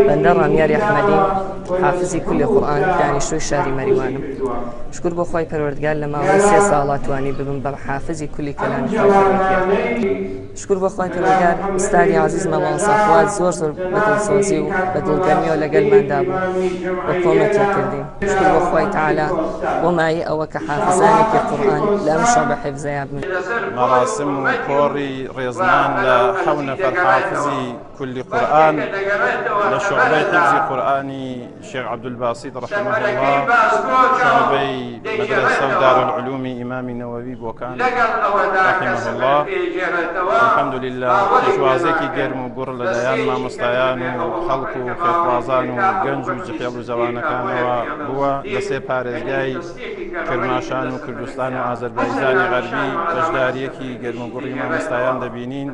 بەندە ڕامیاری ئەحمەدی، حافزی کولی قورئان، دانیشتووی شاری مەریوانم. شوکر بۆ خوای پەروەردگار لە ماوەی سێ ساڵا توانی ببم بە حافزی کولی کەلامی خوای پەروەردگار. شوکر بۆ خوای پەروەردگار ئوستادی عەزیز مامۆستا فواد زۆر زۆر بە دڵسۆزی و بە دڵگەرمیەوە لەگەلماندا بوو و کۆمەکی کردین. شوکر بۆ خوای تەعالا بۆ مایەی ئەوە کە حافزانێکی قورئان لە ئەم شعبە حیفزەیا بن. مەراسم و کۆڕی ڕێزنان لە حەو نەفەر حافزی کولی قورئان لە شوعبەی حیفزی قورئانی شێخ عەبدولباسیت رحمه اللە شوعبەی مەدرەسە و دارالعلومی ئیمامی نەوەوی بۆکان رحمه اللە الحمدللە پێشوازێکی گەرم و گوڕ لەلایەن مامۆستایان و خەڵک و خێرخوازان و گەنج و جحێڵ و جەوانەکانەوە بووە لە سێ پارێزگای کرماشان و کوردستان و ئازەربایجانی غەربی بەشداریەکی گەرم و گوڕی مامۆستایان دەبینین.